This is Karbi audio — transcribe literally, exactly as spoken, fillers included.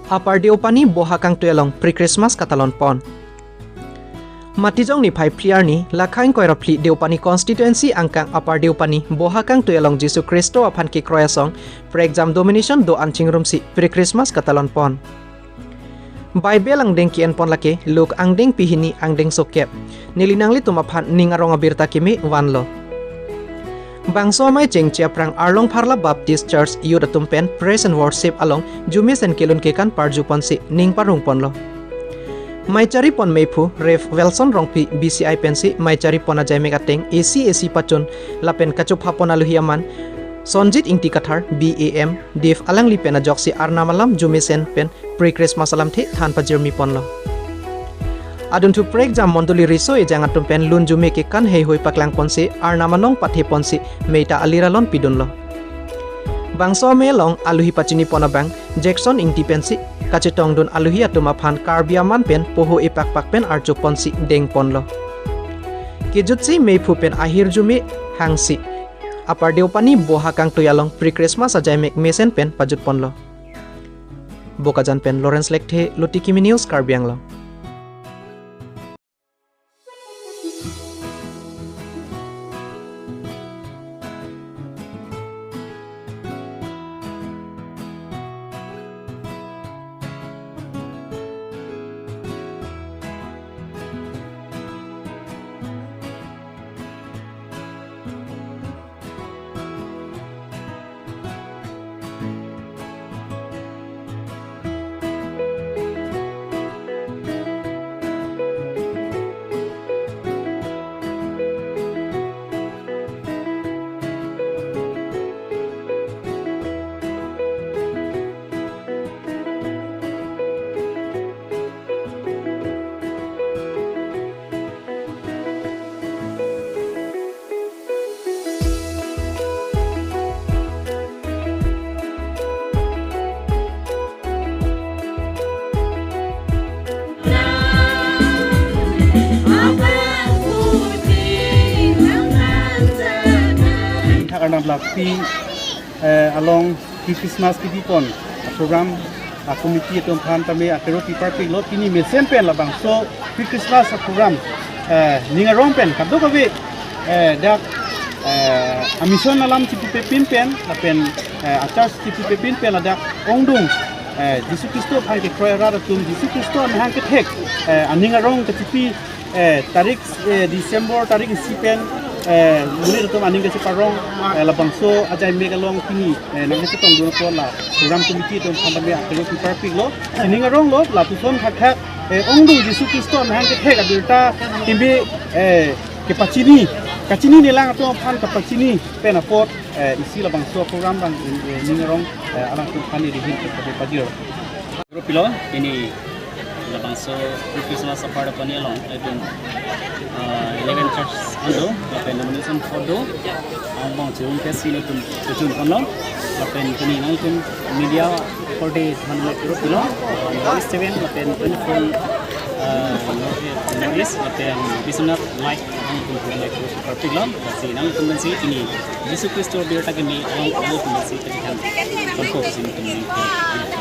Upper Deopani Boha Kangtui along pre-Christmas katalon pon. Matijong niphai phli arni, lakha ingkoi ra phli Deopani constituency angkang Upper Deopani Boha Kangtui along Jisu Khristo aphan kekroi asong, prekjam domination do-an chingrumsi pre-Christmas katalon pon. Bible angdeng ke-en pon lake Luke angdengpi hini angdengso kep. Neli nanglitum aphan ning arong abirta keme vanlo. Bangso amei chengche aphrang Arlong Pharla Baptist Church Youth atum pen Praise and Worship along arjumesen kelun kekan parju ponsi ning parong ponlo. Mei chari pon meiphu Rev Wilson Rongpi B C I pensi mei chari pon ajaimek ateng A C A C pachun lapen kachopha pon aluhi aman Sonjit Ingti Kathar B A M, Dev alangli pen ajoksi Arnam alam arjumesen pen pre-Christmas alamthe than pajirmi ponlo. Adunthu prekjam mondoli riso ejang atum pen lun arjume kekan heihui paklang ponsi Arnam anong pathe ponsi mei ta alir alon pidunlo. Bangso amei along aluhi pachini pon abang Jackson Ingti pensi kachetongdun aluhi atum aphan Karbi aman pen poho epakpak pen archo ponsi deng ponlo. Kejutsi meiphu pen ahir arjume hangsi Upper Deopani Boha Kangtui along pre-Christmas ajaimek mesen pen pajut ponlo. Bokajan pen Lawrence Lekthe, Luti Kimi News, Karbi Anglong. Thak Arnam Lakpi, eh, along pre-Christmas kebi pon a-program a-committee atum aphan tame akero pi parpiklo. Pini mesen pen labangso pre-Christmas a-program, eh, ning arong pen kadokave, eh, dak, eh, a-mission alam chipupepin pen lapen, eh, a-church chipupepin pen ladak ongdung, eh, Jisu Khristo aphan kekroi arat atum Jisu Khristo amahang kethek, eh, aning arong kachipi, eh, tarik, eh, December tarik isi pen, eh, monit atum aning kacheparong, eh, labangso ajaimek along pini, eh, nangkachetongdun apot la program committee atum aphan tame akero pi parpiklo. Sining aronglo, lapuson khakha, eh, ongdung Jisu Khristo amahang kethek abirta keme, eh, kepachini, kachini nelang atum aphan kapachini pen apot, eh, isi labangso program abang, eh, ning arong, eh, alangtum aphan irihin kepajir. Group pilo, pini labangso Christmas Upper Deopani along, latum, ah, eleven church an do, lapen nomination four do, angbong chirum ke si latum kejun ponlo, lapen pini nangtum media four day han group pilo, ah, North East seven, lapen twenty-four, ah, North, North East, lapen Biswanath Live, nangtum pun group parpiklo, si nangtum si pini Jisu Khristo abirta keme, nangtum si ketikan, konfo si nangtum.